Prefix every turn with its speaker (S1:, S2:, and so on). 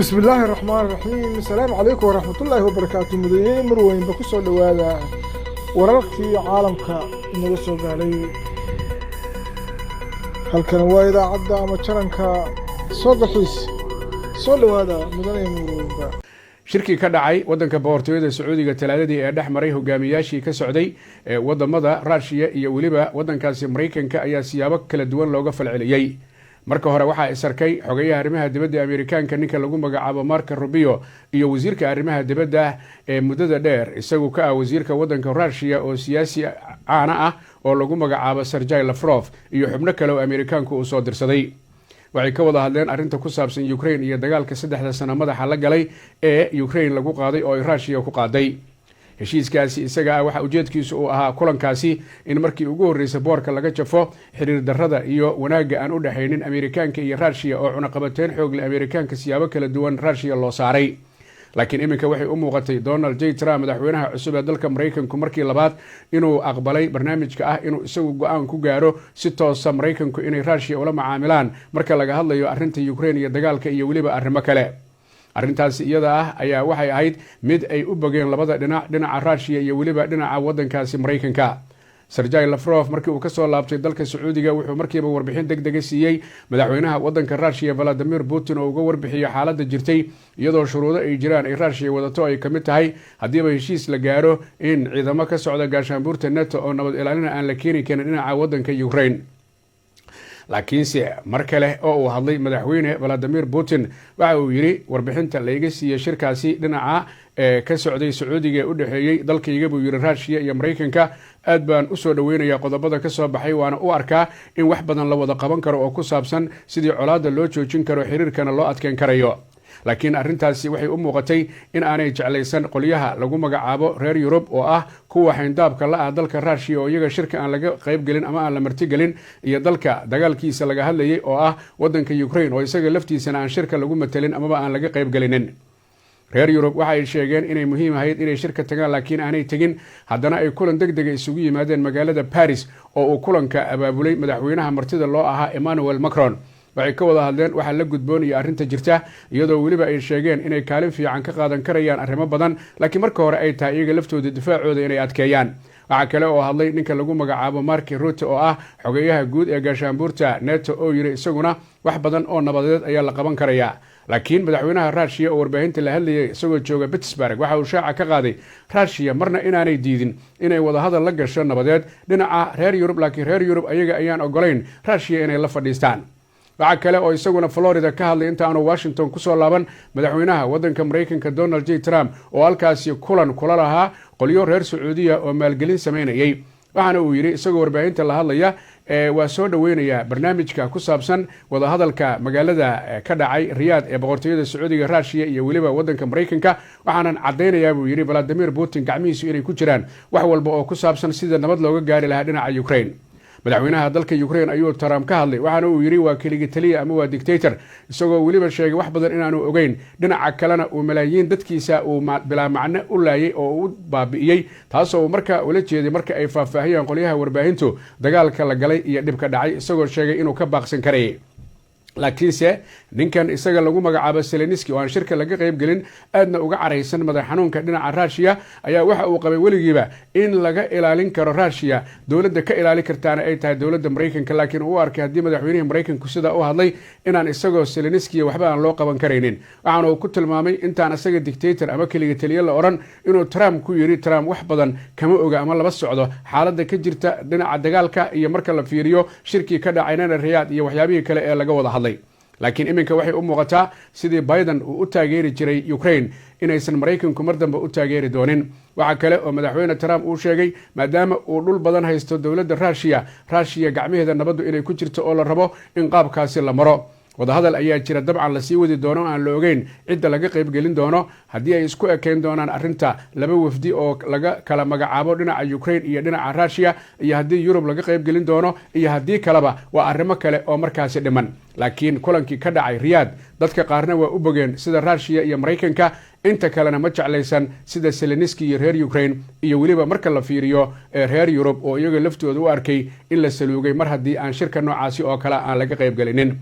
S1: Bismi illaahi raxmaan raxiim. Asalaamu calaykum waraxmatullaahi wabarakaatu. Mudane, marweynba, ku soo dhowaada wararkii caalamka inaga soo gaadhay. Halkan waa idaacadda ama channelka Soo Dalxiis. Soo dhowaada, mudane, marweynba.
S2: Shirkii ka dhacay wadanka Boqortooyada Sacuudiga Talaadadii ee dhex maray hogaamiyaashii ka socday wadamada Ruushiya iyo weliba wadankaasi Maraykanka ayaa siyaabo kala duwan looga falceliyey. Marka hore waxaa isarkay xogeyaha arrimaha dibadda Amerikaanka, ninka lagu magacaabo Marco Rubio, iyo wasiirka arrimaha dibadda ee muddada dheer isagu ka ah wasiirka wadanka Ruushiya oo siyaasi caana ah oo lagu magacaabo Sergey Lavrov, iyo xubno kale oo Amerikaanku uu soo dirsaday. Waxay ka wada hadleen arrinta ku saabsan Ukraine iyo dagaalka 3da sano madaxa la galay ee Ukraine lagu qaaday oo ay Ruushiya ku qaaday. Heshiiskaasi isaga ah waxaa ujeedkiisu uu ahaa kulankaasi in markii ugu horreysay boorka laga jafo xiriir darrada iyo wanaagga aan u dhexaynin Amerikaanka iyo Ruushiya, oo cunaqabateyn xoogle Amerikaanka siyaabo kala duwan Ruushiya loo saaray. Laakiin iminka waxay u muuqatay Donald J Trump, madaxweynaha cusub ee dalka Maraykanku, markii labaad inuu aqbalay barnaamijka ah inuu isagu go-aan ku gaaro si toosa Maraykanku inay Ruushiya ula macaamilaan marka laga hadlayo arrinta Ukraine iyo dagaalka iyo weliba arrimo kale. Arrintaasi iyada ah ayaa waxay ahayd mid ay u bogeen labada dhinac, dhinaca Ruushiya iyo weliba dhinaca wadankaasi Maraykanka. Sergey Lavrov markii uu kasoo laabtay dalka Sacuudiga wuxuu markiiba warbixin deg dega siiyey madaxweynaha wadanka Ruushiya, Vladimir Putin, oo uga warbixiyey xaaladda jirtay, iyadoo shuruudo ay jiraan ay Ruushiya wadato, ay kamid tahay haddiiba heshiis la gaaro in ciidamo ka socda gaashaanbuurta NATO oo nabad ilaalina aan la keeni karin dhinaca wadanka Ukraine. Laakiinse mar kale oo uu hadlay madaxweyne Vladimir Putin waxa uu yidhi: "Warbixinta layga siiyey shirkaasi dhinaca ka socday Sacuudiga ee u dhexeeyey dalkayga," buu yidhi, "Ruushiya iyo Maraykanka, aad baan usoo dhaweynayaa qodobada ka soo baxay, waana u arkaa in wax badan la wada qaban karo oo ku saabsan sidii colaadda loo joojin karo, xiriirkana loo adkeyn karayo." Laakiin arrintaasi waxay u muuqatay in aanay jeclaysan qolyaha lagu magacaabo reer Yurub, oo ah kuwa xayndaabka la ah dalka Ruushiya, oo iyaga shirka aan laga qaybgelin ama aan la martigelin, iyo dalka dagaalkiisa laga hadlayay oo ah wadanka Ukraine, oo isaga laftiisana aan shirka lagu matelin amaba aan laga qaybgelinin. Reer Yurub waxa ay sheegeen inay muhiim ahayd inay shirka tagaan, laakiin aanay tegin. Haddana ay kulan deg dega isugu yimaadeen magaalada Paris, oo uu kulanka abaabulay madaxweynaha martida loo ahaa, Emmanuel Macron. Waxay ka wada hadleen waxaa la gudboonaya arrinta jirta, iyadoo weliba ay sheegeen inay kaalin fiican ka qaadan karayaan arrimo badan, laakiin marka hore ay tahay iyaga laftooda difaacooda inay adkeeyaan. Waxaa kale oo hadlay ninka lagu magacaabo Mark Rutte, oo ah xogeyaha guud ee gaashaanbuurta NATO, oo yiri isaguna wax badan oo nabadeed ayaa la qaban karayaa. Laakiin madaxweynaha Ruushiya oo warbaahinta la hadlayay isagoo jooga Pittsburg waxa uu shaaca ka qaaday Ruushiya marna inaanay diidin inay wadahadal la gasho nabadeed dhinaca reer Yurub, laakiin reer Yurub ayaga ayaan ogolayn Ruushiya inay la fadhiistaan. Waxaa kale oo isaguna Florida ka hadlay intaanu Washington kusoo laaban madaxweynaha wadanka Maraykanka, Donald J Trump, oo halkaasi kulan kula lahaa qolyo reer Sacuudiya oo maalgelin sameynayay. Waxaana uu yidhi isagoo warbaahinta la hadlaya: "Waa soo dhaweynayaa barnaamijka ku saabsan wadahadalka magaalada ka dhacay Riyaad ee Boqortooyada Sacuudiga, Ruushiya iyo weliba wadanka Maraykanka. Waxaanan caddaynayaa," buu yidhi, "Vladimir Putin gacmihiisu inay ku jiraan wax walba oo ku saabsan sida nabad looga gaari lahaa dhinaca Ukraine." Madaxweynaha dalka Ukraine ayuu Trump ka hadlay, waxaana uu yidhi waa keligi taliya ama waa dictator, isagoo weliba sheegay wax badan inaanu ogeyn, dhinaca kalena uu malaayiin dadkiisa uu bilaa macno u laayay oo u baabi'iyey, taasoo uu markaa ula jeeday, marka ay faahfaahiyaan qolyaha warbaahintu, dagaalka la galay iyo dhibka dhacay, isagoo sheegay inuu ka baaqsan karayay. Laakiinse ninkan isaga lagu magacaabo Zelenski, oo aan shirka laga qayb gelin, aadna uga caraysan madax xanuunka dhinaca Ruushiya, ayaa waxa uu qabay weligiiba in laga ilaalin karo Ruushiya, dowladda ka ilaalin kartaana ay tahay dowladda Maraykanka. Laakiin uu arkay haddii madaxweynihii Maraykanku sidaa u hadlay inaan isagoo Zelenskiya waxba aan loo qaban karaynin. Waxaana uu ku tilmaamay intaan isaga dictator ama keliga taliye la odhan inuu Trump ku yiri Trump wax badan kama oga ama lama socdo xaaladda ka jirta dhinaca dagaalka iyo marka la fiiriyo shirkii ka dhacaynana Riyaad iyo waxyaabihii kale ee laga wada hadlay. Laakiin iminka waxay u muuqataa sidii Biden uu u taageeri jiray Ukraine inaysan Maraykanku mar dambe u taageeri doonin. Waxaa kale oo madaxweyne Trump uu sheegay, maadaama uu dhul badan haysto dowladda Ruushiya, Ruushiya gacmaheeda nabaddu inay ku jirto oo la rabo in qaabkaasi la maro. Wadahadal ayaa jira dabcan lasii wadi doono, aan la ogeyn cidda laga qaybgelin doono, haddii ay isku ekeyn doonaan arrinta laba wafdi oo laga kala magacaabo dhinaca Ukraine iyo dhinaca Ruushiya, iyo haddii Yurub laga qaybgelin doono iyo haddii kaleba, waa arrimo kale oo markaasi dhiman. Laakiin kulankii ka dhacay Riyaad dadka qaarna waa u bogeen, sida Ruushiya iyo Maraykanka, inta kalena ma jeclaysan, sida Zelenski iyo reer Ukraine iyo weliba marka la fiiriyo reer Yurub, oo iyaga laftooda u arkay in la saluugay mar haddii aan shirka noocaasi oo kale aan laga qaybgelinin.